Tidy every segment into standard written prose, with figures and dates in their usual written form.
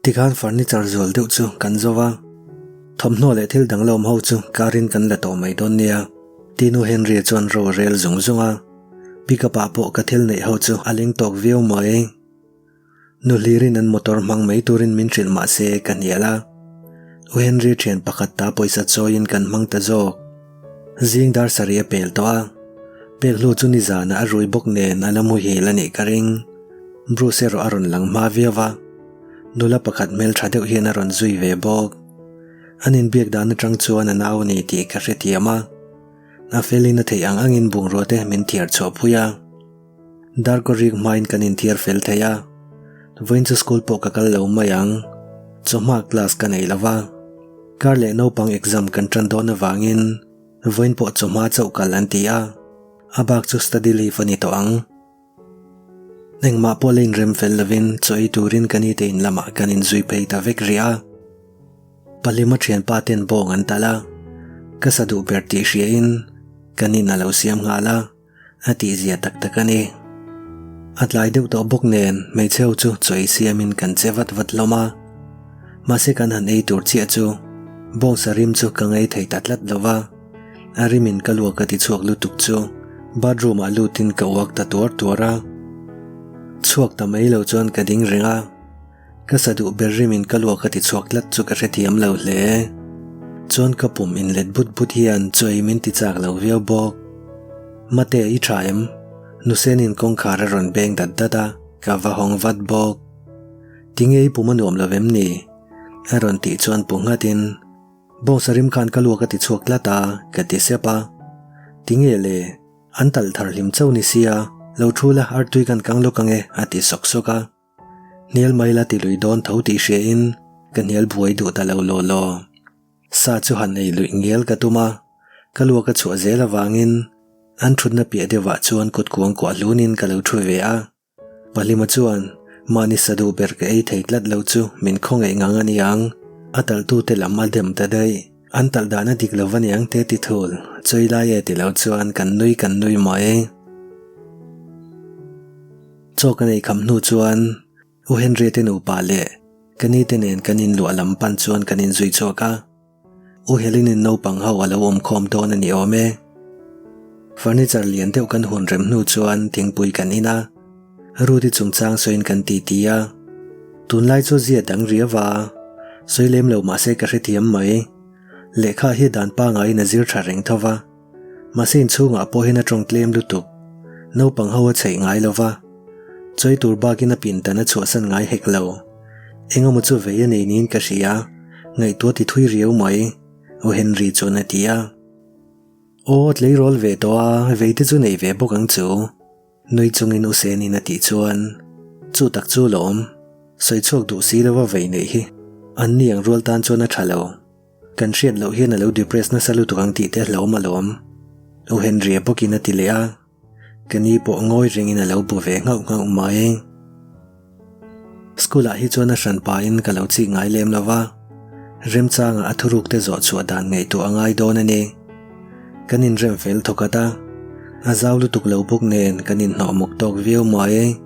Tikhan furniture zual deuh chu kan zo va, thawmhnaw leh thil dang lawm ho chu car in kan la tawh mai dawn nia, ti nu Henry-a chuan ro a rel zung zung a. Pickup ah pawh ka thil neih ho chu a leng tawk viau mai. Nu hlirin an motor hmang mai turin min hrilh mah se ka hnial a. U Henry thian pakhat ta pawisa chawiin kan hmang ta zawk. Zing dar sarih a pel tawh a. Pek hlu chu nizanah a rui bawk nen a la muhil a nih ka ring. Bruce erawh a rawn lang hma viau va. Nula pakhat hmeltha deuh hian a rawn zui ve bawk. An inbiak dan atang chuan a nau a ni tih ka hrethiam a. A felin a theih ang angin bungrua te min thiar chhuah pui a. Darkaw rik hmain kan inthiar fel thei a, vawiin chu school pawh ka kal lo mai ang, chawhma class ka nei lo va, kar leh naupang exam kan tan dawn avangin vawiin pawh chawhma chauh kal an ti a, a bak chu study leave a ni tawh ang. Engmah pawh la inrem fel lovin chaw ei turin ka nite in lamah kan inzui phei ta vek rih a. Palima thianpa ten bawng an talh a, ka sa duh ber tih hriain ka nin a lo siam nghal a. A tihzia tak tak a ni. A tlai deuh tawh bawk nen hmeichhe ho chu chaw ei siamin kan che vat vat hlawm a. Mahse kan han ei tur chiah chu bawngsa rim chu ka ngei thei ta tlat lo va. A rimin ka luak a ti chhuak lutuk chu bathroom ah lutin ka uak ta tuar tuar a. Chhuak ta mai lo chuan ka ding reng a. Ka sa duh ber rimin ka luak a ti chhuak tlat chu ka hrethiam lo hle. Chuan ka pum inlet but but hian chaw ei min ti chak lo viau bawk. Mate i tha em? Nusenin kawngkhar a rawn beng dat dat a, ka va hawng vat bawk. Tinge i pum a nuam lo em ni? A rawn tih chuan pu nghatin, Bawngsa rim khan ka luak a ti chhuak tlat a, ka ti sep a. Tinge le? An talh thar hlim chauh ni sia, lo thu la artui kan kang lawk ange, a ti sawk sawk a. Hnial mai la ti lui dawn tho tih hria in ka hnial buai duh ta lo law law. Sa chu han ei luih ngial ka tum a, ka luak a chhuah zel avangin an thutna piah deuhah chuan kut kuang kuah hlunin ka lo thu ve a. Pahlima chuan mahni sa duh ber ka ei thei tlat lo chu min khawngaih ngang a niang, a talhtute lam a dem ta daih. An talh dan a dik lo va niang te ti thul, chawi lai e ti lo chuan kan nui kan nui mai. Chaw ka nei kham hnu chuan U Henry te nupa leh ka ni te nen kan inluah lam pan chuan kan inzui chhuak a. U Helen-in naupang ho a lo awm khawm dawn a ni awm e. Furniture lian deuh kan hun rem hnu chuan thingpui kan in a, Rudy chungchang sawiin kan titi a. Tunlai chu zia dang riau a, sawi lem lo mahse ka hrethiam mai. Lehkha hi dan pangaiin a zir tha reng tho va. Mahse inchhungah pawh hian a tawng tlem lutuk. Naupang ho a chheih ngai lo va. Chawi tur bakin a pindan a chhuahsan ngai hek lo. Engemaw chu vei a nei niin ka hria, ngaihtuah ti thui riau mai, U Henry chuan a ti a. Aw, tleirawl ve tawh a, vei te chu nei ve bawk ang chu. Nui chungin U Senin a tih chuan, Chu tak chu lawm. Sawi chhuak duh si lova vei neih hi an ni ang rual tan chuan a tha lo. Kan hriat loh hian a lo depress nasa lutuk ang tih te hlauhawm alawm. U Henry-a bawkin a ti leh a, ka ni pawh ngawi rengin a lo bu ve nghauh nghauh mai. School-ah hi chuan a hran pahin ka lo chik ngai lem lo va, remchangah a thuruk te zawh chhuah dan ngaihtuah a ngai dawn a ni. Kan inrem fel thawkhat a, a zau lutuk lo bawk nen kan inhnawh muk tawk viau mai.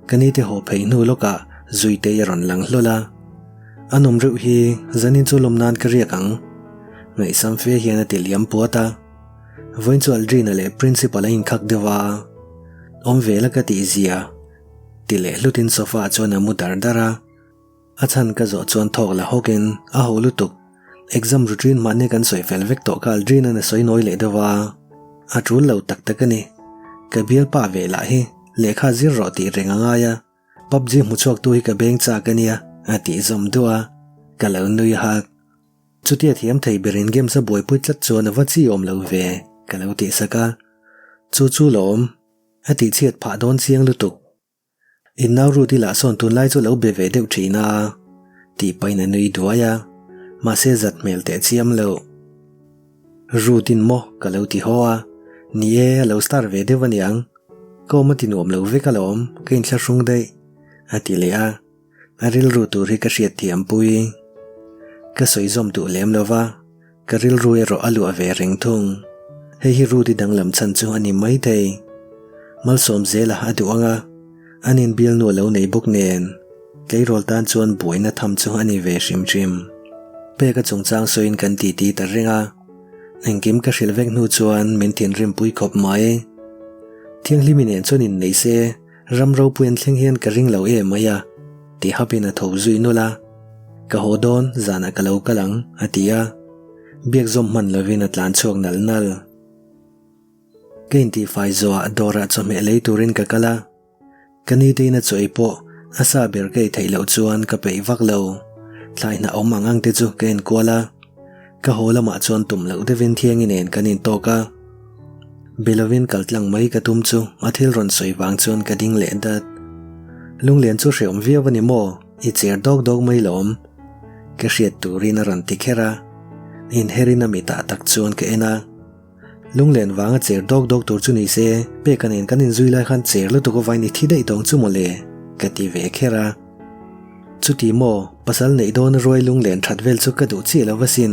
Ka ni te haw phei hnu lawkah Zuitei a rawn lang hlawl a, A nawm reuh hi zanin chu lawm nan ka riak ang. Ngaihsam fe hian a ti liam puat a. Vawiin chu Aldrina leh Principal a inkhak deuh a, Awm ve la ka tih zia ti leh hlutin sofa ah chuan a mu dar dar a. A chhan ka zawh chuan thawk la hawkin a ho lutuk. Exam routine mahni kan sawi fel vek tawh kha Aldrina'n a sawi nawi leh deuh a, a tul lo tak tak a ni. Ka bialpa ve lah hi lehkha zir rawh tih reng a ngai a, PUBG hmu chhuak tu hi ka beng chak a nia a tih zawm duah a, ka lo nui hak. Chutia thiam thei berin games a buaipui tlat chuan a va chi awm lo ve ka lo tih sak a, chu chu lawm a tihchhiat phah dawn chiang lutuk. In nau Ruth-i lah sawn tunlai chu lo be ve deuh thin a, tih pahin a nui duai a, mahse zat hmel teh chiam lo. Ruth-in maw ka lo ti haw a, ni e, a lo star ve deuh aniang, ka awm a ti nuam lo vek alawm, ka inthlahrung daih, a ti leh a. A rilru tur hi ka hriat thiam pui. Ka sawi zawm duh lem lo va, ka rilru erawh a luah ve reng thung. Hei hi Rudy danglam chhan chu a ni mai thei. Malsawm zela a duh ang a, an inbialnu a lo nei bawk nen. Tleirawl tan chuan buaina tham chu a ni ve hrim hrim. Peka chungchang sawiin kan titi ta reng a. Engkim ka hrilh vek hnu chuan min thinrim pui khawp mai. Thianghlimi nen chuan innei se ram ropui an thleng hian ka ring lo em mai a, ti hapin a tho zui nulh a. Ka haw dawn zanah ka lo kal ang, a ti a. Biak zawm hman lovin a tlan chhuak nal nal. Ka intihfai zawhah dawrah chawhmeh lei turin ka kal a. Ka nitein a chawi pawh a sa ber ka ei theih loh chuan ka peih vak lo. Thlai hnah awm ang ang te chu ka enkual a. Ka haw lamah chuan tum loh deuhin Thiangi nen kan intawk a. Be lovin kal tlang mai ka tum chu a thil rawn sawi vang chuan ka ding leh dat. Lunglian chu hreawm viau a ni maw? I cher dawk dawk mai lawm. Ka hriat turin a rawn ti kher a. Inherin a mitah tak chuan ka en a. Lunglen vanga cher dawk dawk tur chu ni se, Peka nen kan inzui lai khan cher lutuk avain i thi daih tawng chu mawle, ka ti ve kher a. Chuti maw, pasal neih dawna ruai lunglen that vel chu ka duh chiah lo asin.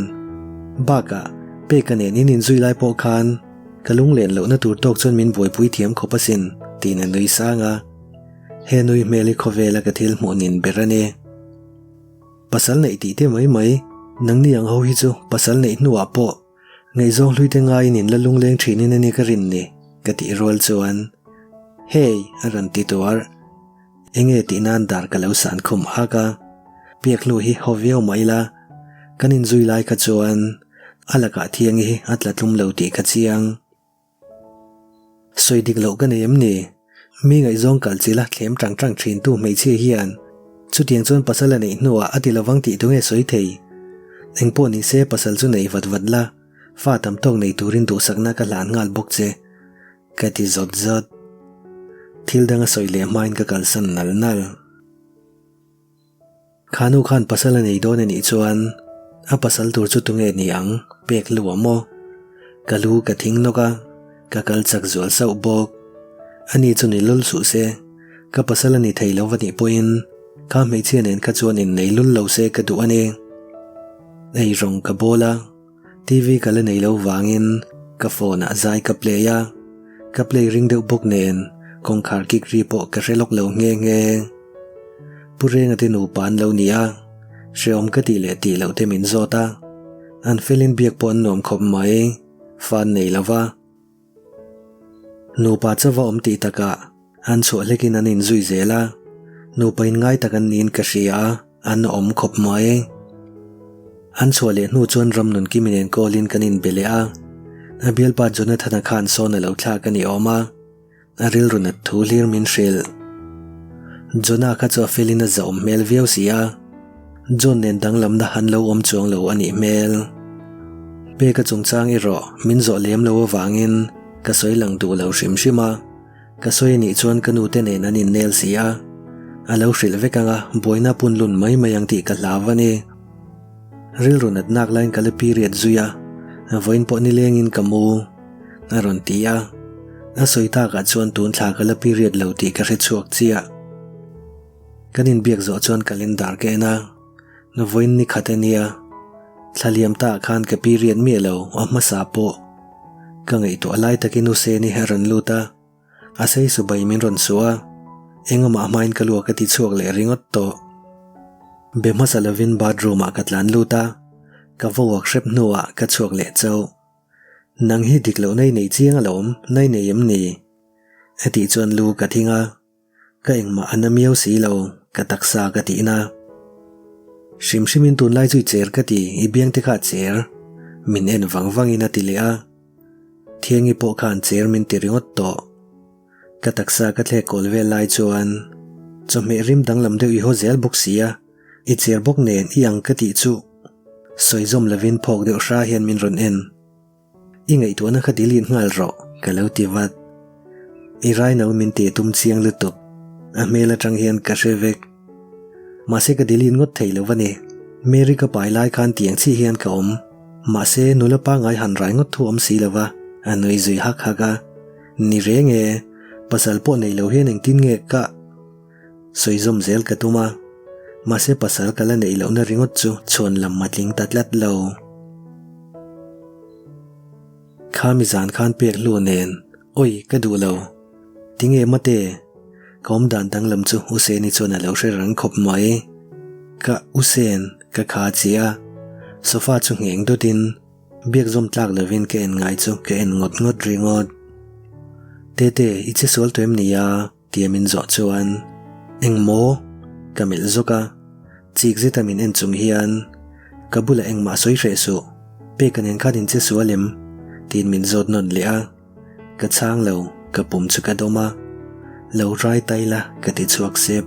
Bakah, Peka nen in inzui lai pawh khan ka lunglen lohna tur tawk chuan min buaipui thiam khawp asin, tiin a nui sang a. He nui hmel hi khawvela ka thil hmuh nin ber a ni. Pasal neih tih te mai mai, nangni ang ho hi chu pasal neih hnuah pawh, Ngaihzawng hlui te ngaiin in la lungleng thinin a ni ka rin ni, ka tih rual chuan, Hey! a rawn ti tuar. Enge tih nan dar ka lo san khum ak a, piak hnu hi haw viau mah ila, kan inzui lai kha chuan a lakah thiangi hi a tla tlum lo tih ka chiang. Sawi dik loh ka nei em ni? Mi ngaihzawng kal chila thlem tang tang thin tu hmeichhia hian chutiang chuan pasal a neih hnuah a ti lovang tih tunge sawi thei? Engpawh ni se pasal chu nei vat vat la, fa tam tawk nei turin duhsakna ka hlan nghal bawk che, ka ti zawt zawt. Thil dang a sawi leh hmain ka kalsan nal nal. Kha nu khan pasal a nei dawn a nih chuan a pasal tur chu tunge ni ang pek lu a maw? Ka lu ka thing nawk a, ka kal chak zual sauh bawk. Ani chu ni lul suh se, ka pasal a ni thei lo va nih pawhin kha hmeichhia nen kha chuan innei lul lo se ka duh a ni. Ei rawng ka bawl a. TV ka la nei lo vangin ka phone ah zai ka play a, ka play ring deuh bawk nen kawngkhar kik ri pawh ka hre lawk lo nghe nghe. Pu Renga te nupa an lo ni a, hrehawm ka tih leh tih loh te min zawt a, an felin biak pawh an nuam khawp mai, fa an nei lo va. Nupa chauh va awm tih takah an chhuah hlekin an inzui zel a, nupa inngai tak an niin ka hria a, an awm khawp mai. An chhuah leh hnu chuan Ramnunkimi nen call-in kan inbe leh a, a bialpa Jonathan-a khan sawn a lo thlak a ni awm a. A rilru nat thu hlir min hrilh. Jonah kha chu a felin a zahawm hmel viau si a, John nen danglamna han lo awm chuang lo a nih hmel. Peka chungchang erawh min zawh lem lo avangin ka sawi lang duh lo hrim hrim a, ka sawi anih chuan ka nute nen an innel si a, a lo hrilh vek anga buaina punlun mai mai ang tih ka hlau a ni. Rilru nat nak laiin ka la period zui a, vawiin pawh nilengin ka mu, a rawn ti a. A sawi takah chuan tun thla ka la period lo tih ka hre chhuak chiah. Kan inbiak zawh chuan calendar ka en a, vawiin ni khat a nia, thla liam taah khan ka period miah lo a hmasa pawh. Ka ngaihtuah lai takin U Seni a rawn lut a. A sei subai min rawn suh a, engawmah hmain ka luak a ti chhuak leh ringawt tawh. Be hmasa lovin bathroom ah ka tlan lut a, ka va uak hrep hnuah ka chhuak leh chauh. Nang hi dik loh nai nei chiang alawm, nai nei em ni? A tih chuan lu ka thing a. Ka engmah a na miau si lo, ka taksa ka tihna. Hrim hrimin tunlai chu i cher ka ti, i biang te kha a cher. Min en vang vangin a ti leh a. Thiangi pawh khan cher min ti ringawt tawh. Ka taksa ka thlek kawl vel lai chuan chawhmeh rim danglam deuh i haw zel bawk si a, i cher bawk nen i ang ka tih chu. Sawi zawm lovin phawk deuh hra hian min rawn en. I ngaihtuahna kha delete nghal rawh, ka lo ti vat. I raino min ti tum chiang lutuk, a hmel atang hian ka hre vek. Mahse ka delete ngawt thei lo a ni. Mary ka pai lai khan tiang chiah hian ka awm. Mahse nula pangngai han rai ngawt thu awm si lo va, a nui zui hak hak a. Ni reng e, pasal pawh nei lo hian engtin nge ka. Sawi zawm zel ka tum a, mahse pasal ka la neih lohna ringawt chu chhuan lam a tling ta tlat lo. Khami zan khan pek hlu nen, Awi, ka duh lo. Tinge mate? Ka awmdan danglam chu Useni chuan a lo hre rang khawp mai. Ka Usen, ka kha chiah a. Sofa chu ngheng dawtin biak zawm tlak lovin ka en ngai chu ka en ngawt ngawt ringawt. Tete, i che sual tawh em nia? Tia min zawh chuan, Eng maw? Ka melh zawk a. Chik zeta min en chung hian, Ka bulah engmah sawi hreh suh, peka nen khan in che sual em? Tiin min zawt nawn leh a. Ka chhang lo, ka pum chu ka dawm a. Lo rai tai la, ka ti chhuak sep.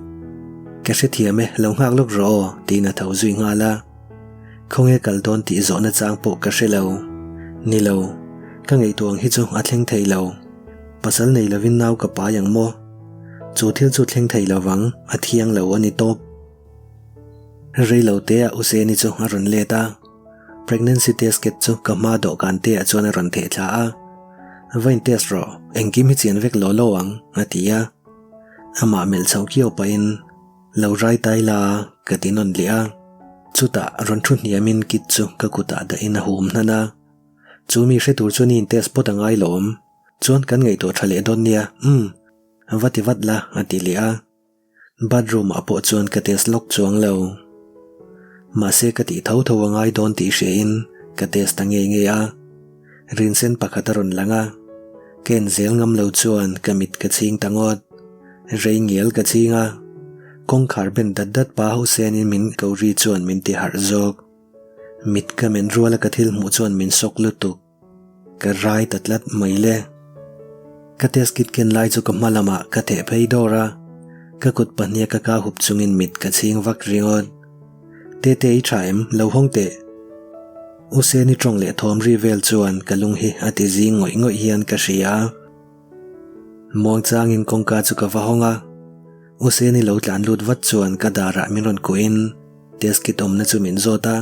Ka hrethiam e, lo nghak lawk rawh aw, tiin a tho zui nghal a. Khawnge kal dawn tih zawhna chang pawh ka hre lo. Ni lo, ka ngaihtuah ang hi chu a thleng thei lo. Pasal nei lovin nau ka pai ang maw? Chu thil chu thleng thei lovang, a thiang lo a ni tawp. Rei lo te ah Useni chu a rawn let a, pregnancy test kit chu ka hma dawhkan te ah chuan a rawn theh thla a. Va in test rawh, engkim hi chian vek law law ang, a ti a. Amah melh chho kiau pahin, Lo rai tai la, ka ti nawn leh a. Chutah rawn thu hniamin kit chu ka kutah dahin a hum hnan a. Chu mi hre tur chuan i in test phawt a ngai lawm. Chuan kan ngaihtuah tha leh dawn nia, umm. Va ti vat la, a ti leh a. Bathroom ah pawh chuan ka test lawk chuang lo. Mahse ka tih tho tho a ngai dawn tih hria in ka test ta ngei ngei a. Rinsen pakhat a rawn lang a. Ka en zel ngam lo chuan ka mit ka chhing ta ngawt. Rei ngial ka chhing a. Kawngkhar ben dat dat pa Hussein in min ko ri chuan min ti harh zawk. Mit ka men ruala ka thil hmuh chuan min sawk lutuk. Ka rai ta tlat mai le. Ka test kit ken lai chu ka hma lamah ka theh phei dawr a, ka kut pahniha ka kau hup chungin mit ka chhing vak ringawt. Tete i tha em? Lo hawng teh. U Seni tawng leh thawm ri vel chuan ka lung hi a ti zing ngawih ngawih hian ka hria. Muangchangin kawngka chu ka va hawng a, U Seni lo tlan lut vat chuan ka darah min rawn kuhin Test kit awmna chu min zawt a,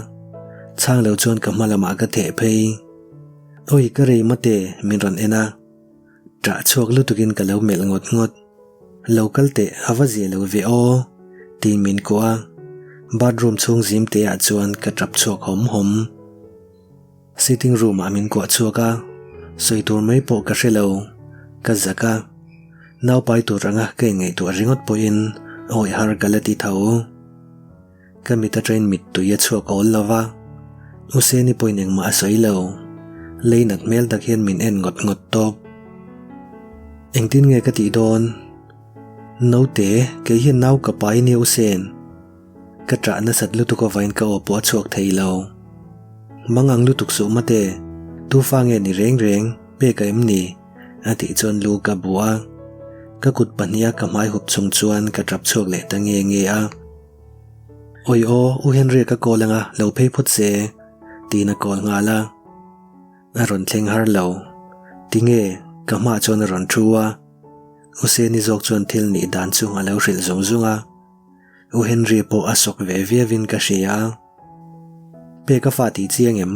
chhang lo chuan ka hma lamah ka theh phei. Awi ka rei mate min rawn en a, ṭah chhuak lutukin ka lo melh ngawt ngawt. Lo kal teh a va zia lo ve aw tiin min kuah a, bathroom chhung zim te ah chuan ka ṭap chhuak hawm hawm. Sitting room ah min kuah chhuak a, sawi tur mai pawh ka hre lo, ka zak a. Naupai tur anga ka inngaihtuah ringawt pawhin awih har ka la ti tho. Ka mit atangin mittui a chhuak awl lo va, U Seni pawhin engmah a sawi lo, lei nat hmel tak hian min en ngawt ngawt tawp. Engtin nge ka tih dawn? Naute, kei hian nau ka pai nia U Sen. Ka ṭah nasat lutuk avain ka aw pawh a chhuak thei lo. Mang ang lutuk suh mate, tu fa nge ni reng reng, pek a em ni? A tih chuan lu ka bu a. Ka kut pahniha ka hmai hup chung chuan ka ṭap chhuak leh ta nge nge a. Awi aw, U Henry ka call anga lo phei phawt se, tiin a call nghal a. A rawn thleng har lo. Tinge, ka hmaah chuan a rawn ṭhu a. U Seni zawk chuan thil nih dan chu a lo hrilh zung zung a. U Henry pawh a sawk ve viauin ka hria. Pek a fa tih chiang em?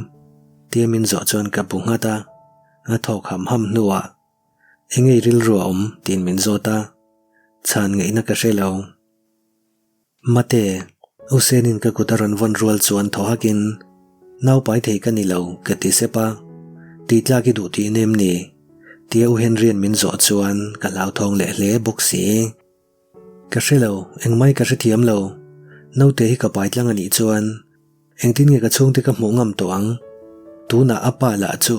Tia min zawh chuan ka bu nghat a, a thawk ham ham hnuah Enge i rilru a awm? tiin min zawt a, chhan ngaihna ka hre lo. Mate, U Senin ka kut a rawn vawn rual chuan thaw hakin Naupai thei ka ni lo ka ti sep a, tih tlak i duh tih nem ni? Tia U Henry-a'n min zawh chuan ka hlauthawng leh hle bawk si. Ka hre lo, engmai ka hrethiam lo. Naute hi ka pai tlang a nih chuan engtin nge ka chhungte ka hmuh ngam tawh ang? Tunah a pa lah chu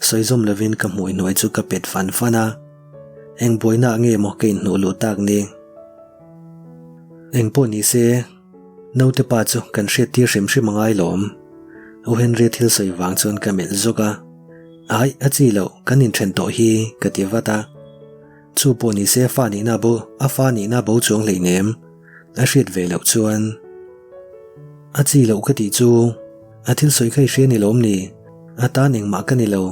sawi zawm lovin ka hmuh hnuai chu ka pet fan fan a, eng buainaah nge maw ka inhnuh luh tak ni? Eng pawh ni se, naute pa chu kan hriattir hrim hrim a ngai lawm. U Henry thil sawi vang chuan ka melh zawk a, Aih, a chi loh, kan inthen tawh hi, ka ti vat a. Chu pawh ni se fa nihna bo a fa nihna bo chuang hleinem a hriat ve loh chuan a chi loh ka tih chu a thil sawi kha i hria ni lawm ni a tan engmah ka ni lo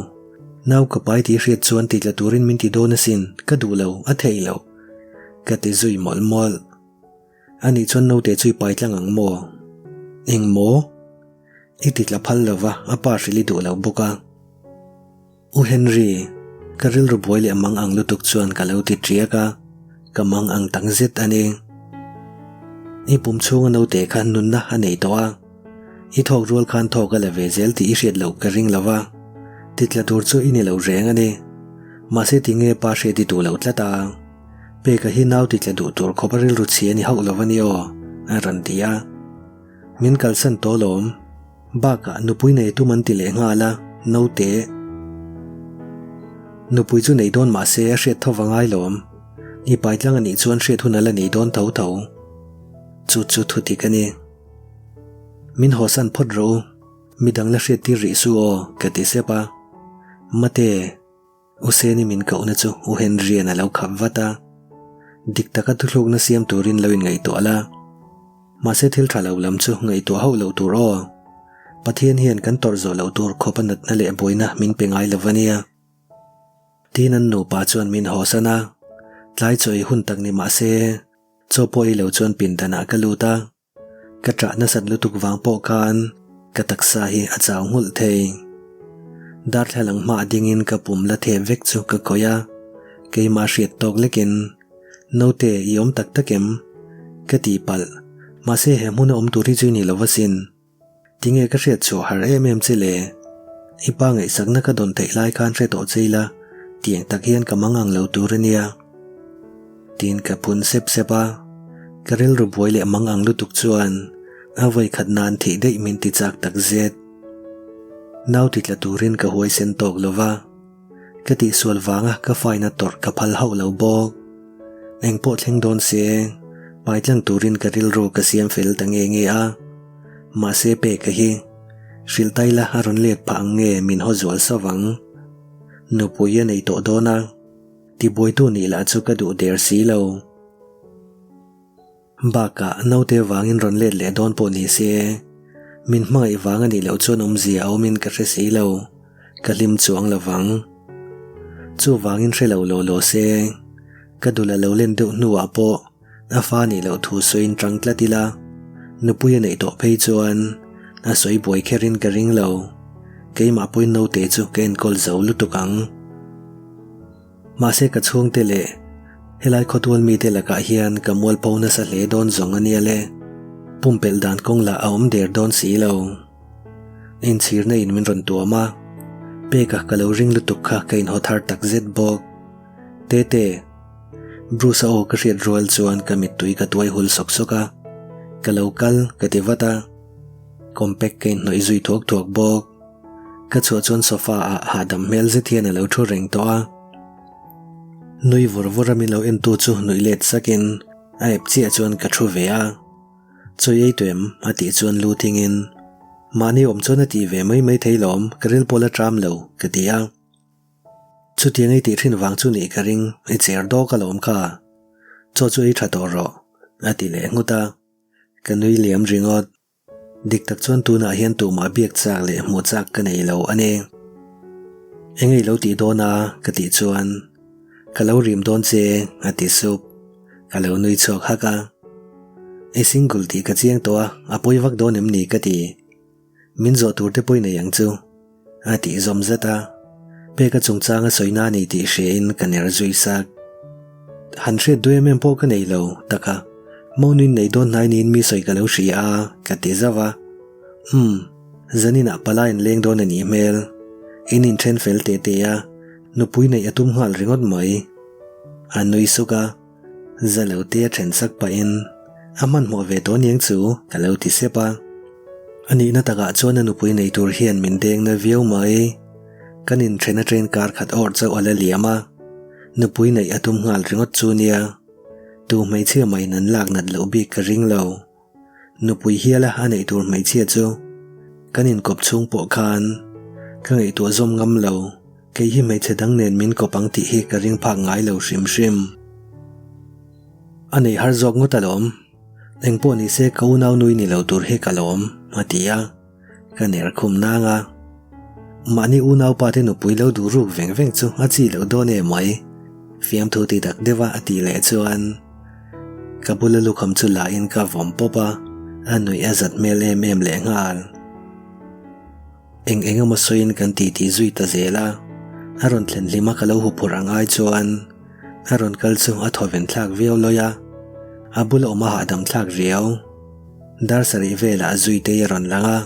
nau ka pai tih hriat chuan ti tla turin min ti dawn asin ka duh lo a theih loh ka ti zui mawlh mawlh anih chuan naute chu i pai tlang ang maw eng maw i ti tla phal lova a pa hrilh i duh lo bawk a. U Henry, ka rilru buai leh mang ang lutuk chuan ka lo ti ṭiak a, ka mang ang tak zet a ni. I pum chhunga naute khan nunna a nei tawh a, i thawk rual khan thawk a la ve zel tih i hriat loh ka ring lo va, titla tur chu i ni lo reng a ni. Mahse tinge pa hriat i duh loh tlat a? Peka hi nau ti tla duh tur khawp a rilru chhi a ni hauh lo a ni aw, a rawn ti a. Min kalsan tawh lawm. Bakah nupui nei tum an ti leh nghal a, naute. Nupui chu nei dawn mah se a hriat tho va ngai lawm. I pai tlang a nih chuan hriat hun a la nei dawn tho tho. Chu chu thu dik a ni. Min hawsan phawt rawh u. Midang la hriat tir rih su aw, ka ti sep a. Mate. U Seni min kohna chu U Henry-a'n a lo khap vat a. Dik taka thuthlukna siam turin lo inngaihtuah la. Mahse thil tha lo lam chu ngaihtuah hauh loh tur aw. Pathian hian kan tawrh zawh loh tur khawp a natna leh buaina min pe ngai lo va nia. Tiin an nupa chuan min hawsan a. Tlai chaw ei hun tak ni mahse chaw pawh ei lo chuan pindanah ka lut a. Ka ṭah nasat lutuk vang pawh khan ka taksa hi a chau nghulh thei. Darthlalang hmaah dingin ka pum la thep vek chu ka kawih a, keimah hriat tawk lekin, Naute, i awm tak tak em? Ka tih palh, mahse he hmuna awm tur hi chu i ni lo asin. Tinge ka hriat chhuah har em em che le? I pa ngaihsakna ka dawn theih lai khan hre tawh che ila, tiang tak hian ka mang ang lo tur a nia. Tiin ka phun sep sep a, ka rilru buai leh mang ang lutuk chuan a vawi khat nan thih daih min ti chak tak zet. Nau ti tla turin ka huaisen tawk lo va. Ka tihsual vanga ka faina tawrh ka phal hauh lo bawk. Eng pawh thleng dawn se, paitlang turin ka rilru ka siam fel ta nge nge a. Mahse peka hi, hrilh tai la a rawn let phah ang nge min haw zual sauh ang. Nupui a nei tawh dawn a, tibuaitu nih lah chu ka duh der si lo. Bakah naute vangin rawn let leh dawn pawh ni se, min hmangaih vang a nih loh chuan awmzia a awmin ka hre si lo, ka hlim chuang lo vang. Chuvangin hre lo law law se, ka dul a lo len deuh hnuah pawh a fa nih loh thu sawiin tang tlat ila, nupui a neih tawh phei chuan a sawi buai kherin ka ring lo, keimah pawhin naute chu ka enkawl zo lutuk ang. Mahse ka chhungte leh helai khawtual mite lakah hian ka mualpho nasa hle dawn zawng a nia le. Pumpelh dan kawng lah a awm der dawn si lo. Inchhirna in min rawn tuam a, peka ka lo ring lutuk kha ka inhaw thar tak zet bawk. Tete. Bruce-a aw ka hriat rual chuan ka mittui ka tuai hul sawk sawk a, ka lo kal ka ti vat a. Compact ka inhnawih zui thuak thuak bawk. Ka chhuah chuan sofa ah hahdam hmel zet hian a lo thu reng tawh a. Nui vur vur a min lo en tu chu nuih let sakin a ep chiah chuan ka thu ve a. Chawi ei tuem a tih chuan lu thingin mahni awm chuan a tih ve mai mai thei lawm ka ril pawh la tram lo ka ti a. Chutiang ei tih thin vang chu nih ka ring i cher dawk alawm kha. Chaw chu ei tha tawh rawh a ti leh nghut a. Ka nui liam ringawt. Dik tak chuan tunah hian tumah biak chak leh hmuh chak ka nei lo a ni. Eng ei lo tih dawn a? ka tih chuan Ka lo rim dawn che a ti sup. Ka lo nui chhuak hak a. I single tih ka chiang tawh a, a pawi vak dawn em ni ka ti. Min zawh tur te pawi nei ang chu. A tih zawm zat a, peka chungchang a sawi na a ni tih hriain ka ner zui sak. Han hriat duh em em pawh ka nei lo, tak a, Maunuin nei dawn hnai niin mi sawi ka lo hria a, ka ti zauh a. Umm, zaninah palai an leng dawn a nih hmel. In inthen fel teh teh a, nupui neih a tum nghal ringawt mai. A nui suk a. Za lo te a then sak pahin a hmanhmawh ve tawh aniang chu ka lo ti sep a. A nihna takah chuan a nupui nei tur hian min deng na viau mai. Kan inthen a train kar khat awrh chauh a la liam a, nupui neih a tum nghal ringawt chu nia. Tu hmeichhia mahin an lak nat loh bik ka ring lo. Nupui hiala a neih tur hmeichhia chu kan inkawp chhung pawh khan ka ngaihtuah zawm ngam lo, kei hi hmeichhe dang nen min kawp ang tih hi ka ring phak ngai lo hrim hrim. A nei har zawk ngawt alawm, engpawh ni se ka unau nui ni lo tur hi ka lawm, a ti a, ka ner khum nang a. Mahni unaupa te nupui lo duh ruk veng veng chu a chi loh dawn em mai, fiamthu ti tak deuh a a tih leh chuan. Ka bula lukham chu la in ka vawm pawp a, a nuih a zat hmel em em leh nghal. Eng eng emaw sawiin kan ti ti zui ta zel a, a rawn thlen hlim a ka lo huphurh ang ai chuan a rawn kal chu a thawven thlak viau lawi a, a bula awm a hahdam thlak riau. Dar sarih velah Zuitei a rawn lang a,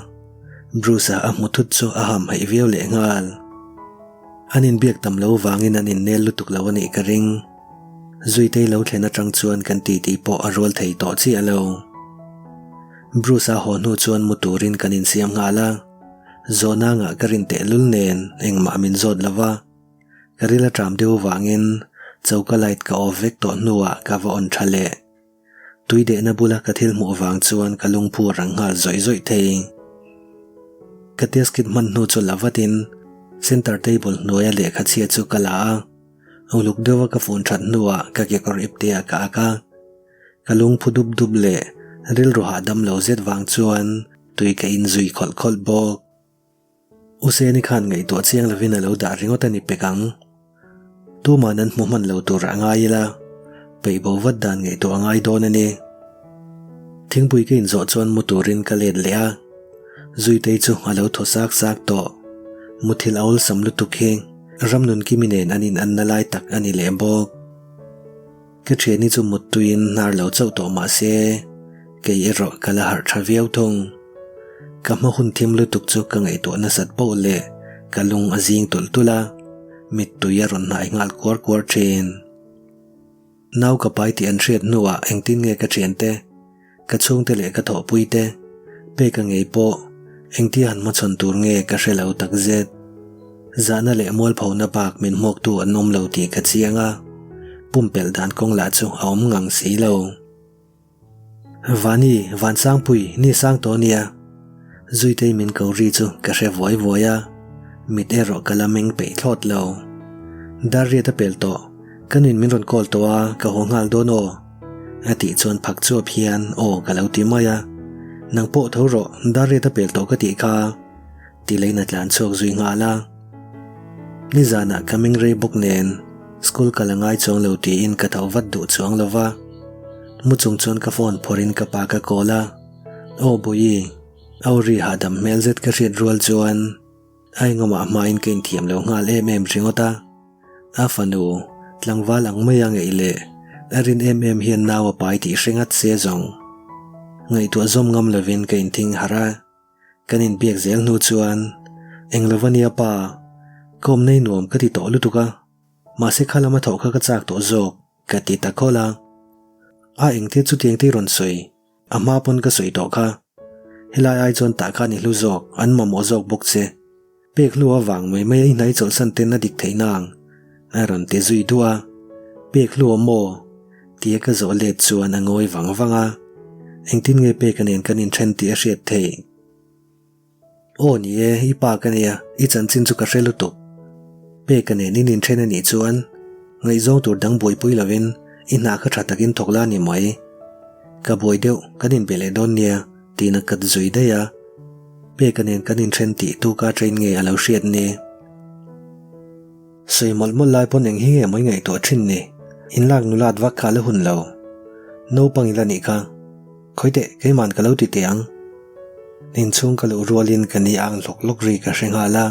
Bruce-a a hmu thut chu a hamhaih viau leh nghal. An inbiak tam lo vangin an innel lutuk lo a nih ka ring. Zuitei lo thlen atang chuan kan titi pawh a rual thei tawh chiah lo. Bruce-a haw hnu chuan mu turin kan insiam nghal a, zawhna ngah ka rin tehlul nen engmah min zawt lo va. Ka ril a ṭam deuh avangin choka light ka off vek tawh hnuah ka va on ṭha leh. Tui dehna bula ka thil hmuh avang chuan ka lungphu a rang nghal zawih zawih thei. Ka test kit hman hnu chu la vatin center table hnuaia lehkha chhia chu ka la a, uluk deuha ka fun that hnuah ka kekawr ipte ah ka ak a. Ka lungphu dup dup leh rilru hahdam lo zet vang chuan tui ka inzui khawlh khawlh bawk. Useni khan ngaihtuah chiang lovin a lo dah ringawt a ni pek ang. Tuman an hmu hman lo tur a ngai ila, peih bo vat dan ngaihtuah a ngai dawn a ni. Thingpui ka inzawh chuan mu turin ka let leh a, Zuitei chu a lo thaw sak sak tawh. Muthilh a awlsam lutuk hi Ramnunkimi nen an inanna lai tak a ni leh bawk. Ka thiani chu muttuiin hnar lo chauh tawh mah se, kei erawh ka la harh tha viau thung. Ka hma hun thim lutuk chu ka ngaihtuah nasat poh leh ka lung a zing tulh tulh a, mittui a rawn hnai nghal kuar kuar thin. Nau ka pai tih an hriat hnuah engtin nge ka thiante? Ka chhungte leh ka thawhpuite peka ngei pawh engtia han hmachhawn tur nge ka hre lo takzet. Zahna leh mualphona bak min hmuaktu an awm lo tih ka chiang a, pumpelh dan kawng lah chu a awm ngang si lo. Vani, Vansangpui, ni sang tawh nia. Zuitei min ko ri chu ka hre vuai vuai a, mit erawh ka la meng peih thlawt lo. Dar riat a pel tawh, ka nuin min rawn call tawh a, ka haw nghal dawn aw. A tih chuan phak chuap hian aw ka lo ti mai a, Nang pawh tho rawh, dar riat a pel tawh ka tih kha. Ti leiin a tlan chhuak zui nghal a. Nizanah ka meng rei bawk nen school kal a ngai chuang lo tiin ka tho vat duh chuang lo va. Mu chung chuan ka phone phawrhin ka pa ka call a. Aw Bawihi, au ri hahdam hmel zet ka hriat rual chuan a engawmah hmain ka inthiam lo nghal em em ringawt a. A fanu, tlangval ang mai a ngeih leh a rin em em hian nau a pai tih hre ngat se zawng. Ngaihtuah zawm ngam lovin ka inthing harh a, kan inbiak zel hnu chuan eng lova nia pa, ka awm nei nuam ka ti tawh lutuk a, mahse kha lama thawh kha ka chak tawh zawk ka ti ta khawlh a. A engtia chutiang te i rawn sawi? A hma pawn ka sawi tawh kha. Helai ai chuan tah khan i hlu zawk, an mamawh zawk bawk che. Pek hlu avang mai mai a i hnai chawlhsan ten a dik theih nang, a rawn ti zui duah a. Pek hlu a maw? Tia ka zawh let chuan a ngawi vang vang a. Engtin nge peka nen kan inthen tih a hriat theih? Aw ni e, i pa ka nia, i chanchin chu ka hre lutuk. Peka nen in inthen a nih chuan ngaihzawng tur dang buaipui lovin i hna kha tha takin thawk la ni mai. Ka buai deuh, kan inbe leh dawn nia, tiin a kat zui daih a. Peka nen kan inthen tih tuka train nge a lo hriat ni. Sawi mawlh mawlh lai pawn eng hi nge mawi ngaihtuah thin ni? Inlak nulat vak kha la hun lo. Naupang ila nih kha. Khawi teh, keiman ka lo ti teh ang. Inchhung ka luh rualin ka ni ang hlawk hlawk ri ka hre nghal a.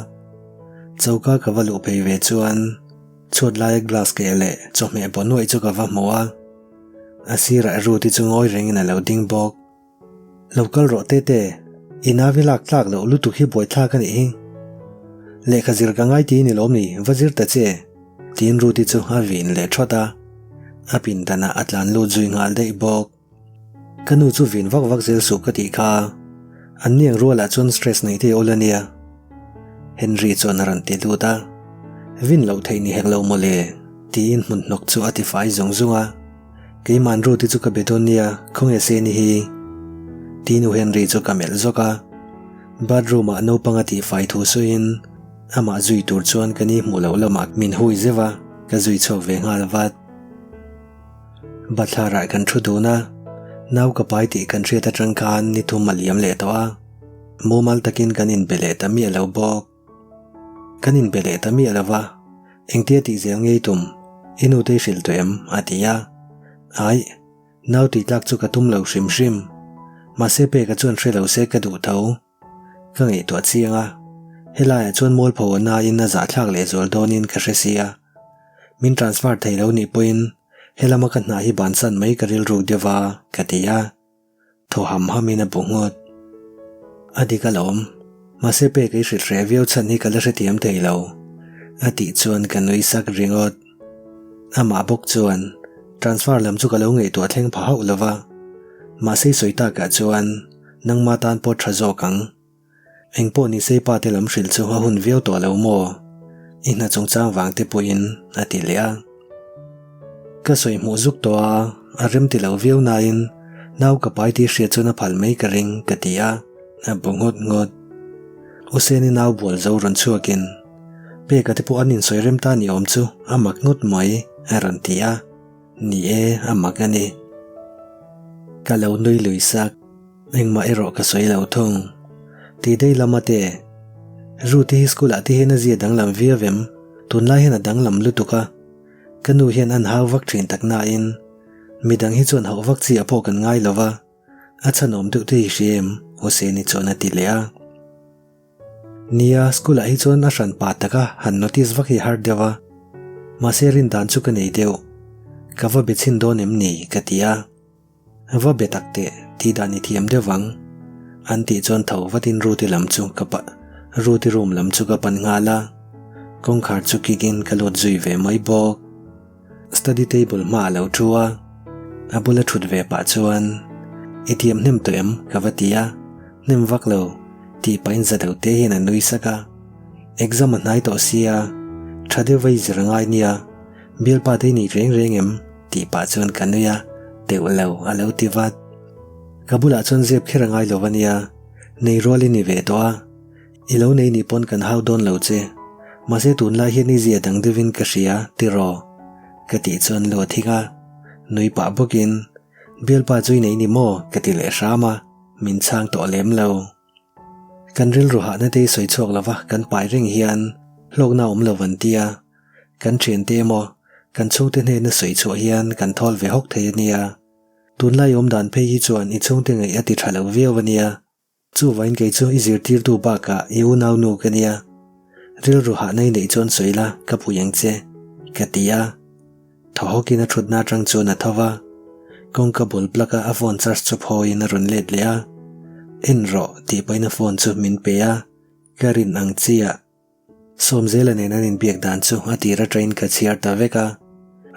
Choka ka va luh phei ve chuan chhuat laia glass keh leh chawhmeh baw nuaih chu ka va hmu a. A sirah Ruth-i chu ngawi rengin a lo ding bawk. Lo kal rawh tete, i navi lak tlak loh lutuk hi buaithlak a nih hi. Lehkha zir ka ngai ti ni lawm ni, va zir ta che, tiin Ruth-i chu a vin leh thawt a. A pindanah a tlan lut zui nghal daih bawk. Ka nu chu vin vak vak zel suh ka tih kha, an niang rualah chuan stress nei thei awl a nia. Henry chuan a rawn ti lut a, Vin loh theih ni hek lo mawle, tiin hmun hnawk chu a tifai zung zung a. Keiman Ruth-i chu ka be dawn nia, khawnge Seni hi? Tiin U Henry chu ka melh zawk a. Bathroom-ah naupang a tihfai thu sawiin amah zui tur chuan ka ni hmuh loh lamah min hui zeuh a, ka zui chhuak ve nghal vat. Bathlarah kan thu dun a, nau ka pai tih kan hriat atang khan ni thum a liam leh tawh a, mumal takin kan inbe leh ta miah lo bawk. Kan inbe leh ta miah lo va, engtia tih zel ngei tum, i nute i hrilh tawh em? a ti a. Aih, nau tih tlak chu ka tum lo hrim hrim. Mahse peka chuan hre lo se ka duh tho. Ka ngaihtuah chiang a, helaiah chuan mualpho a nain a zahthlak lehzual dawnin ka hre sia. Min transfer thei lo nih pawhin helama ka hna hi bansan mai ka rilruk deuh va, ka ti a. Thaw ham hamin a bu nghut. A dik alawm, mahse pek i hrilh hreh viau chhan hi ka la hrethiam thei lo, a tih chuan ka nui sak ringawt. Amah bawk chuan. Transfer lam chu ka lo ngaihtuah thleng pha hauh lo va, mahse i sawi takah chuan nangma tan pawh tha zawk ang. Engpawh ni se pa te lam hrilh chu a hun viau tawh lo maw? I hna chungchang vang te pawhin a ti leh a. Ka sawi hmuh zuk tawh a, a rem ti lo viau nain nau ka pai tih hriat chuan a phal mai ka ring ka ti a, a bu nghut nghut. Useni nau bual zo rawn chhuakin Peka te pawh an insawi rem ta ni awm chu a mak ngawt mai a rawn ti a, ni e a mak a ni. Ka lo nui lui sak. Engmah erawh ka sawi lo thung. Ti dei lama te. Ruth hi school ah te hian a zia danglam viau em? Tunlai hian a danglam lutuk a. Ka nu hian an hau vak thin tak nain midang hi chuan hauh vak chi ah pawh kan ngai lo va, a chhanawm deuh te hi hria em? Hoseni chuan a ti leh a. Nia, school ah hi chuan a hran pa taka han notice vak hi har deuh a. Mahse rin dan chu ka nei deuh. Ka va be chhin dawn em ni? ka ti a. Va be tak teh, tih dan i thiam deuh vang. An tih chuan tho vatin Ruti lam chu ka pa Ruti room lam chu ka pan nghal a. Kawngkhar chu kick in ka lut zui ve mai bawk. Study table hma a lo thu a, a bula thut ve pah chuan I thiam hnem tawh em? ka va ti a, hnem vak lo tih pahin za deuh te hian a nui sak a. Exam a hnai tawh sia, tha deuh va i zir angai nia. Bialpa te i nei reng reng em? tih pah chuan ka nui a, teuh lo a lo ti vat. Ka bulah chuan zep kher a ngai lo a nia, nei rual i ni ve tawh a, i lo nei nih pawn kan hau dawn lo che, mahse tunlai hian i zia dang deuhin ka hria tiraw? ka tih chuan lu a thing a, nui pah bawkin, Bialpa chu i nei ni maw? ka ti leh hram a, min chhang tawh lem lo. Kan rilru hahna te i sawi chhuak lova kan pai reng hian hlawkna a awm lo an tia, Kan thiante emaw, kan chhungte hnena sawi chhuah hian kan thawl ve hawk thei a nia. Tunlai awm dan phei hi chuan i chhungte ngaih a ti tha lo viau a nia. Chuvain kei chu i zirtirtu bakah i unau nu ka nia. Rilru hahna i neih chuan sawi la, ka pui ang che, ka ti a. Thaw hawkin a thutna atang chuan a tho va. Kawngka bul plug a a phone charge chu phawiin a rawn let leh a. En rawh, tih pahin a phone chu min pe a. Ka rin ang chiah. Sawmzela nen an inbiak dan chu a tir atangin ka chhiar ta vek a,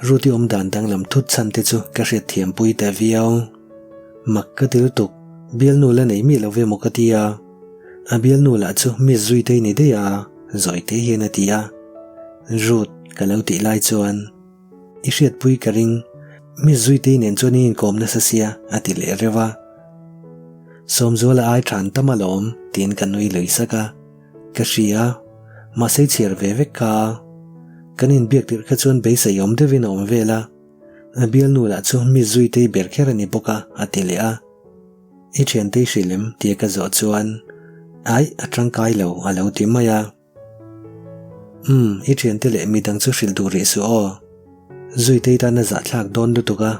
Ruti awm dan danglam thut chhan te chu ka hriatthiam pui ta viau. Mak ka ti lutuk, bialnu la nei miah lo ve maw ka ti a, a bialnu lah chu Miss Zuitei ni daih a, Zawite hian a ti a. Ruth ka lo tih lai chuan I hriatpui ka ring, Miss Zuitei nen chuan in inkawm nasa sia a ti leh reuh a. Sawmzuala ai than tam alawm tiin ka nui lui sak a. Ka hria, mahse i chhiar ve vek kha. Kan inbiak tirh kha chuan beisei awm deuhin a awm vel a, a bialnu lah chu mi zuitei ber kher a ni bawk a, a ti leh a. I thiantei hrilh em? tia ka zawh chuan, Aih, a tangkai lo, a lo ti mai a. Umm, i thiante leh midang chu hrilh duh rih suh aw. Zuitei tan a zahthlak dawn lutuk a,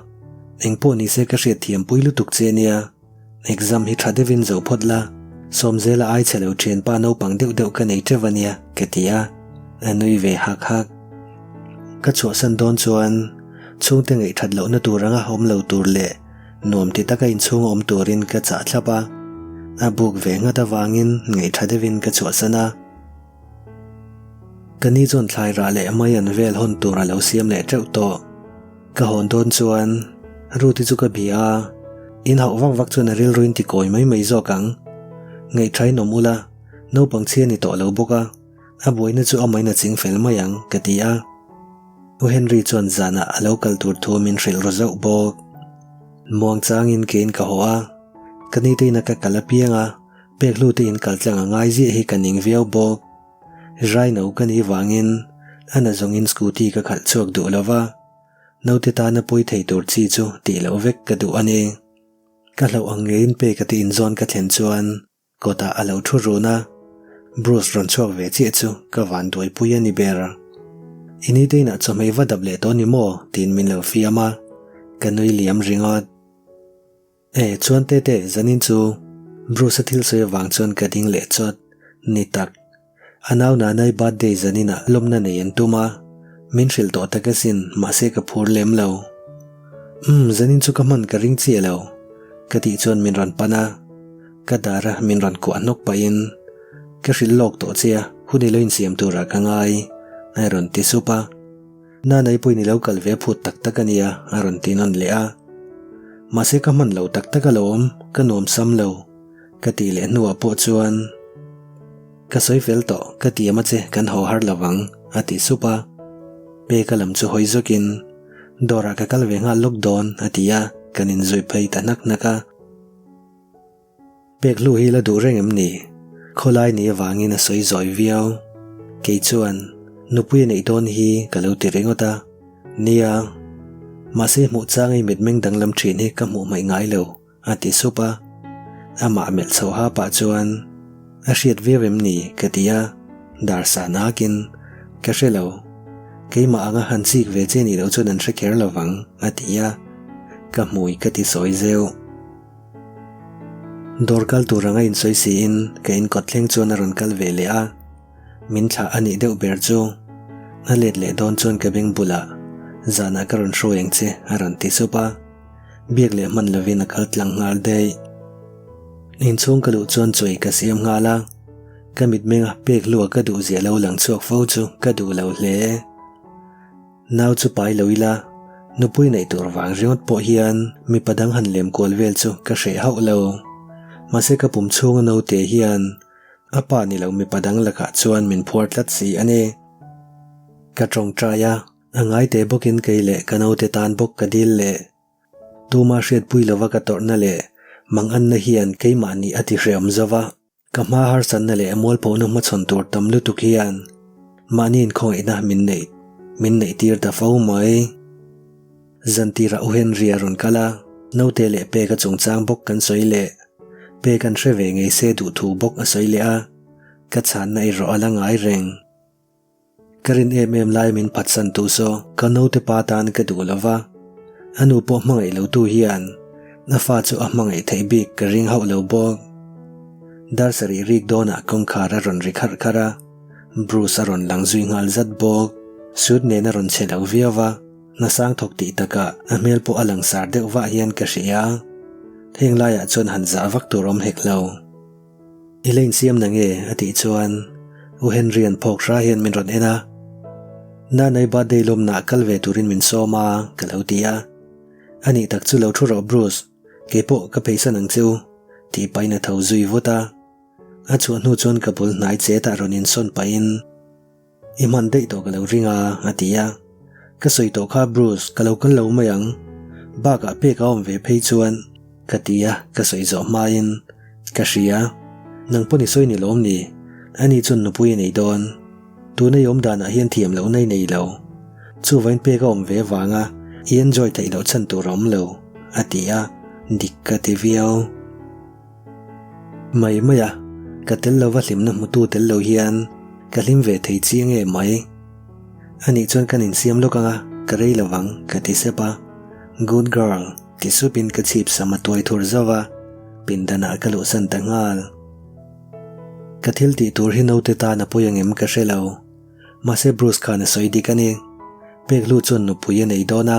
engpawh nise ka hriatthiampui lutuk che nia. Exam hi tha deuhin zo phawt la, Sawmzela ai chhe lo thianpa naupang deuh deuh ka nei teuh a nia, ka ti a, a nui ve hak hak. Ka chhuahsan dawn chuan chhungte ngaih that lohna tur anga awm lo tur leh nuam ti taka inchhung awm turin ka chah thlap a, a buk ve nghat avangin ngaih tha deuhin ka chhuahsan a. Ka ni chuan thlai rah leh mai an vel hawn tur a lo siam leh teuh tawh. Ka hawn dawn chuan Ruti chu ka bia a, in hauh vak vak chuan a rilru in ti kawi mai mai zawk ang. Ngaihṭhain awm ula, naupang chhia ni tawh lo bawk a, a buaina chu amahin a ching fel mai ang, ka ti a. U Henry chuan zanah a lo kal tur thu min hrilh ru zauh bawk. Muang changin keiin ka haw a, ka niteina ka kal apiang a, Pek hlu te in kal tlang a ngai ziah hi ka ning viau bawk. Raino ka nih vangin a na zawngin scooty ka khalh chhuak duh lo va, naute tana pawi thei tur chi chu tih loh vek ka duh a ni. Ka hlauh ang ngeiin pek a ti inzawn ka thlen chuan kawtah a lo thu run a, Bruce rawn chhuak ve chiah chu ka van duaipui a ni ber. I nite inah chawhmeh va dap leh tawh ni maw? tiin min lo fiam a, ka nui liam ringawt. E, chuan Tete, zanin chu Bruce-a thil sawi avang chuan ka ding leh chawt. Ni tak. A nau Nanai birthday zaninah lawmna nei an tum a, min hrilh tawh tak asin, mahse ka phur lem lo. Umm, zanin chu ka hman ka ring chiah lo, ka tih chuan min rawn pan a, ka dar a min rawn kuah hnawk pahin, Ka hrilh lawk tawh che a, hun i lo insiam turah ka ngai, a rawn ti sup a. Nanai pawhin i lo kal ve phut tak tak a nia, a rawn ti nawn leh a. Mahse ka hman lo tak tak alawm, ka nuam sam lo, ka tih leh hnuah pawh chuan Ka sawi fel tawh, ka ti em a che, kan haw har lovang, a ti sup a. Peka lam chu hawi zawkin, Dawrah ka kal ve nghal lawk dawn, a ti a, kan inzui phei ta hnak hnak a. Pek hlu hi la duh reng em ni? Khawlai ni avangin a sawi zawi viau. Kei chuan, Nupui a neih dawn hi ka lo ti ringawt a. Nia. Mahse hmuh chang i mitmeng danglam thin hi ka hmuh hmaih ngai lo, a ti sup a. Amah melh chhoh ha pah chuan, A hriat viau em ni? ka ti a. Dar san akin, Ka hre lo. Keimah anga han chik ve che nih loh chuan an hre kher lovang, a ti a. Ka hmui ka ti sawi zeuh. Dawr kal tur anga insawi siin ka inkawt thleng chuan a rawn kal ve leh a, min thlah a nih deuh ber chu. A let leh dawn chuan ka beng bulah, Zanah ka rawn hruai ang che a rawn ti sup a, biak leh hman lovin a kal tlang nghal daih. Inchhung ka luh chuan chawi ka siam nghal a, ka mitmenga pek hlua ka duh zia lo lang chhuak fo chu ka duh lo hle. Nau chu pai lo ila, nupui neih tur vang ringawt pawh hian mipa dang han lem kual vel chu ka hreh hauh lo. Mahse ka pum chhunga naute hian a pa ni lo mipa dang lakah chuan min phuar tlat si a ni. Ka tawngtai a, a ngaite bawkin kei leh ka naute tan bawk ka dil leh. Tuma hriatpui lova ka tawrhna leh manganna hian keimahni a ti hreawm zova. Ka hma harsatna leh mualphona hmachhawn tur tam lutuk hian mahni inkhawngaihna min neih min neih tir ta fo mai. Zantirah U Henry a rawn kal a, naute leh peka chungchang bawk kan sawi leh. Pek an hre ve ngei se duh thu bawk a sawi leh a, ka chhanna erawh a la ngai reng. Ka rin em em lai min phatsan tu saw ka naute pa tan ka duh lo va, a nu pawh hmangaih lo tu hian a fa chu a hmangaih theih bik ka ring hauh lo bawk. Dar sarih rik dawnah kawngkhar a rawn ri kharh kharh a, Bruce a rawn lang zui nghal zat bawk. Suit nen a rawn che lo viau va, hnasang thawk tih takah a hmel pawh a langsar deuh vah hian ka hria. Heng laiah chuan han zah vak tur awm hek lo. I la insiam na nge? a tih chuan U Henry-a'n phawk hra hian min rawn en a. Nanai birthday lawmnaah kal ve turin min sawm a, ka lo ti a. A nih tak chu lo thu rawh Bruce, keipawh ka pheisan ang che u, tih pahin a tho zui vut a. A chhuah hnu chuan ka bul hnai chetah rawn insawn pahin, I hman daih tawh ka lo ring a, a ti a. Ka sawi tawh kha Bruce, ka lo kal lo mai ang. Bakah pek a awm ve phei chuan, ka ti a, ka sawi zawh hmain, Ka hria. Nang pawn i sawi ni lawm ni? Ani chuan nupui a nei dawn. Tuna i awm danah hian thiam lohna i nei lo. Chuvain pek a awm ve avanga i enjoy theih loh chhan tur a awm lo, a ti a, dik ka ti viau. Mai mai a, ka tel lova hlimna hmutu tel lo hian ka hlim ve thei chiang em mai. Anih chuan kan insiam lawk anga ka rei lovang ka ti sep a, Good girl ti supin ka chhip sam a tuai thur zauh a, pindanah ka luhsan ta nghal. Ka thil tih tur hi naute tan a pawi angem ka hre lo. Mahse Bruce khan a sawi dik a ni. Pek hlu chuan nupui a nei dawn a.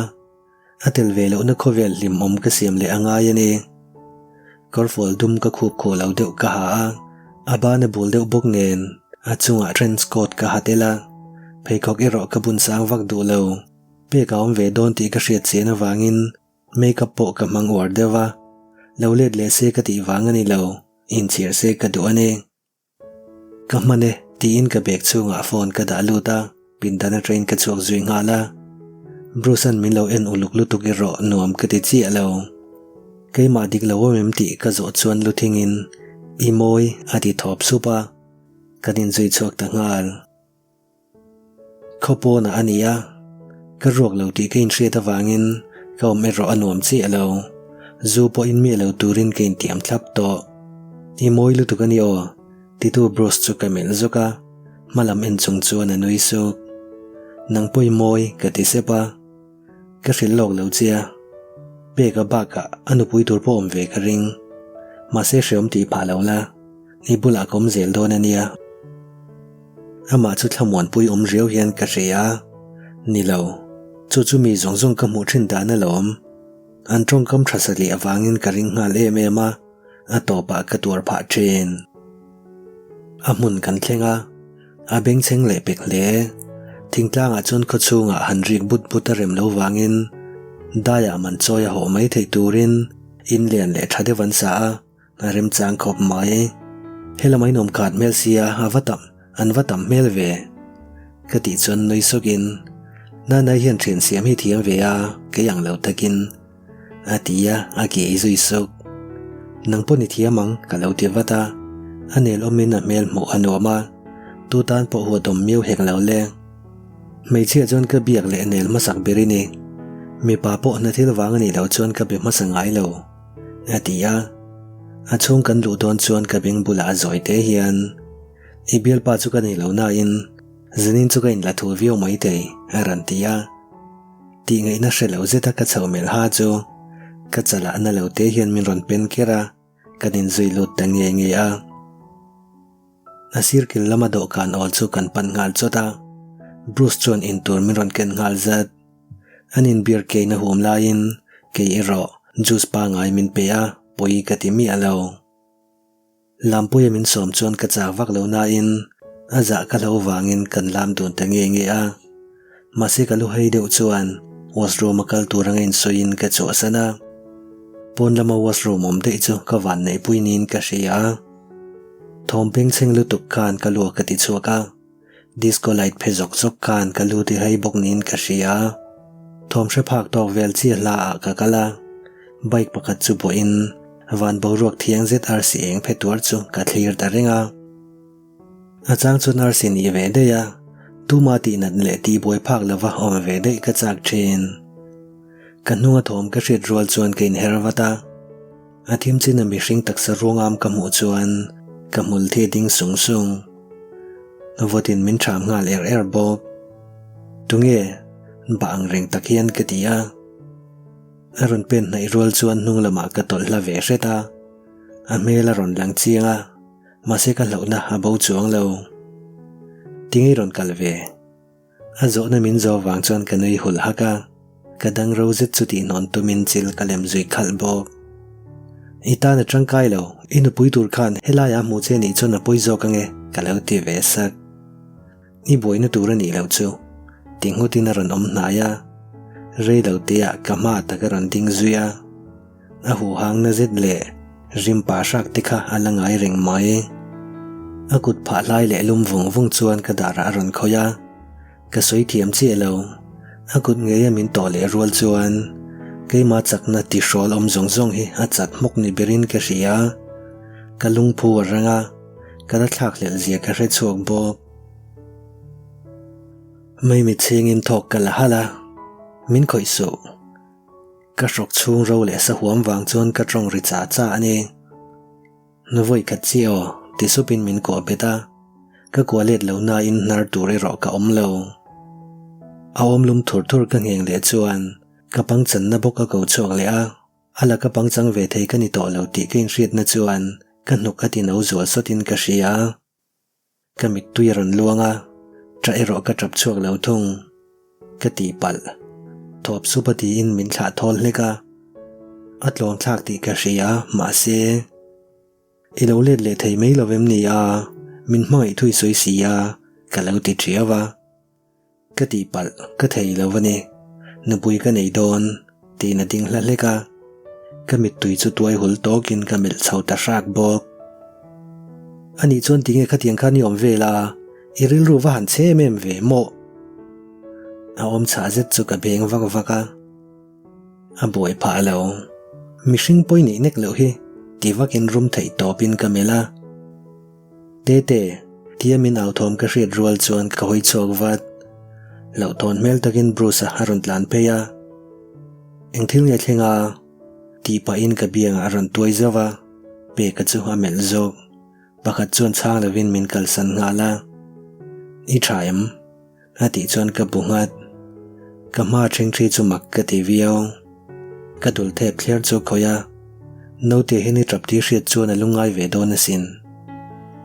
A tel ve lohna khawvel hlimawm ka siam leh a ngai a ni. Kawrfual dum ka khup khuh lo deuh ka ha a, a ban a bul deuh bawk nen a chungah trench coat ka ha tel a, pheikhawk erawh ka bun sang vak duh lo. Pek a awm ve dawn tih ka hriat chian avangin makeup pawh ka hmang uar deuh a, lo let leh se ka tih vang a ni lo, inchhir se ka duh a ni. Ka hman e, tiin ka bag chhungah phone ka dah lut a, pindan atangin ka chhuak zui nghal a. Bruce-a'n min lo en uluk lutuk erawh nuam ka ti chiah lo. Keimah dik lo awm em tih ka zawh chuan lu thingin, I mawi, a ti thawp sup a. Kan inzui chhuak ta nghal. Khaw pawnah a ni a, ka ruak lo tih ka inhriat avangin ka awm erawh a nuam chiah lo. Zu pawh in miah lo turin ka intiam thlap tawh. I mawi lutuk a ni aw, titu Bruce chu ka melh zawk a, hmalam en chung chuan a nui suk. Nang pawh i mawi, ka ti sep a. Ka hrilh lawk lo che a, peka bakah a nupui tur pawh awm ve ka ring. Mahse hreawm tih phah lo la, i bulah ka awm zel dawn a nia. Amah chu thlamuanpui awm riau hian ka hria a, ni lo, chu chu mi zawng zawng ka hmuh thin dan alawm. An tawngkam tha satliah avangin ka ring nghal em em a, a tawpah ka tuar phah thin. A hmun kan thleng a, a bengchheng leh pek hle. Thingtlangah chuan khawchhungah han rik but but a rem lo vangin daiah man chawi a hawh mai theih turin in lian leh tha deuh an sa a, a remchang khawp mai. Helam a inawm khat hmel sia a va tam an va tam hmel ve ka tih chuan nui sawkin Nanai hian thian siam hi thiam ve a kei ang lo takin A ti a, a kei zui suk. Nang pawh ni thiam ang, ka lo ti vat a. A nel awmin a hmel hmuh a nuam a, tu tan pawh huat awm miau hek lo le. Hmeichhia chuan ka biak leh nel hmasak ber i ni. Mipa pawh hna thil vang a nih loh chuan ka be hmasa ngai lo, a ti a. A chhung kan luh dawn chuan ka beng bulah a zawi te hian, I bialpa chu ka nei lo nain, zanin chu ka inla thu viau maithei, a rawn ti a. Tih ngaihna hre lo zeta ka chho melh ha chu ka chalah na lo te hian min rawn pen ker a, kan inzui lut ta nge nge a. A sir kil lama dawhkan awl chu kan pan nghal chawt a, Bruce chuan intur min rawn ken nghal zat. An inbeer keina huam laiin kei erawh juice pangai min pe a, pawi ka ti miah lo. Lampuia min sawm chuan ka chak vak lo nain a zah ka hlo vangin kan lam dun ta nge nge a. Mahse ka lu hei deuh chuan washroom a kal tur anga insawiin ka chhuahsan a. Pawn lama washroom awm daih chu ka van neihpui niin ka hria a. Thawm bengchheng lutuk khan ka luak ka ti chhuak a. Disco light phe zawk zawk khan ka lu ti hai bawk niin ka hria. Thawm hre phak tawk vel chiah hla ah ka kal a, bike pakhat chu bawhin van boruak thiang zet arsi eng phe tuar chu ka thlir ta reng a. A chang chuan arsi nih ve daih a, tuma tihnat leh tihbuai phak lova awm ve daih ka chak thin. Ka hnunga thawm ka hriat rual chuan ka inher vat a. A thim chin a mihring taksa ruangam ka hmuh chuan ka hmul thi ding sung sung. Vawtin min ṭham nghal er er bawk. Tunge? Bah ang reng tak hian ka ti a. A rawn pen hnaih rual chuan hnung lamah ka tawlh hla ve hret a. A hmel a rawn lang chiang a, mahse ka hlauhna a bo chuang lo. Tinge i rawn kal ve? A zawhna min zawh vang chuan ka nui hul hak a, ka dang ro zet chu tihnawn tumin chil ka lem zui khalh bawk. I tan a tangkai lo, i nupui tur khan helaiah a hmuh che nih chuan a pawi zawk ange, ka lo ti ve sak. I buaina tur a nih loh chu, ti nghutin a rawn awm hnai a, rei lo teah ka hma tak a rawn ding zui a. A huhang na zet leh rim pah hrak te kha a la ngai reng mai. A kut phah hlai leh lum vung vung chuan ka darah a rawn khawih a, ka sawi thiam chiah lo. A kut ngeia min tawh leh rual chuan keima chakna tihrawl awm zawng zawng hi a chat hmawk ni berin ka hria. Ka lungphu a rang a, ka la thlakhlelh zia ka hre chhuak bawk. Maimit chhingin thawk ka la halh a, min khawih suh. Ka hrawk chhung ro leh sahuam vang chuan ka tawng ri chah chah a ni. Vawi khat chi aw, ti supin min kuah bet a, ka kuah let lo nain hnar tur erawh ka awm lo. A awm lum thur thur ka ngheng leh chuan ka pangchanna bawk a ko chhuak leh a, a laka pangchang ve thei ka ni tawh lo tih ka inhriatna chuan ka hnuk a ti no zual sawtin ka hria. Ka mittui a rawn luang a, ṭah erawh ka ṭap chhuak lo thung. Ka tihpalh. Thawp sup a tiin min thlah thawl hlek a. A tlawm thlak tih ka hria, mahse. I lo let leh thei mai lo vem ni a, min hmangaih thui sawi si a, ka lo ti ṭhiau a. Ka tihpalh, ka thei lo a ni. Nupui ka nei dawn, tiin a ding hla hlek a. Ka mittui chu tuai hul tawkin ka melh chho ta hrak bawk. Anih chuan tinge khatiang khan i awm vel a, i rilru va han chhe em em ve maw? A awm chhah zet chu ka beng vak vak a. A buai phah lo. Mihring pawi neih nek loh hi ti vakin rum theih tawpin ka melh a. Tete, tia min au thawm ka hriat rual chuan ka hawi chhuak vat. Hlauhthawn hmel takin Bruce-a a rawn tlan phei a. Eng thil nge thleng a? tih pahin ka biangah a rawn tuai zauh a, Peka chu a melh zawk. Pakhat chuan chhang lovin min kalsan nghal a. I tha em? A tih chuan ka bu nghat. Ka hma ṭhingṭhi chu mak ka ti viau. Ka dul thep thler chu khawih a, naute hian i ṭap tih hriat chuan a lungngai ve dawn asin.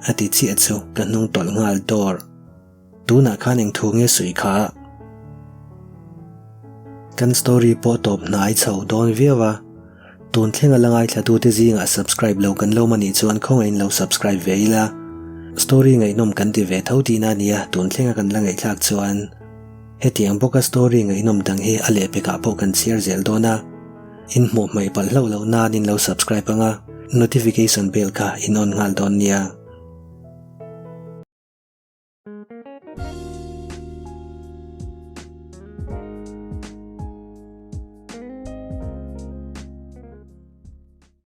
A ti chiah chu ka hnung tawlh nghal dawr. Tunah khan eng thu nge sawi kha? Kan story pawh tawp hnai chho dawn viau a. Tun thlenga la ngaithlatute zingah subscribe lo kan lawm anih chuan khawngaihin lo subscribe ve ila. Story ngaihnawm kan ti ve tho tihna ania tun thlenga kan la ngaihthlak chuan. Hetiang bawka story ngaihnawm dang hi a lehpekah pawh kan chhiar zel dawn a, in hmuh hmaih palh hlauh loh nan in lo subscribe anga notification bell kha in on nghal dawn nia.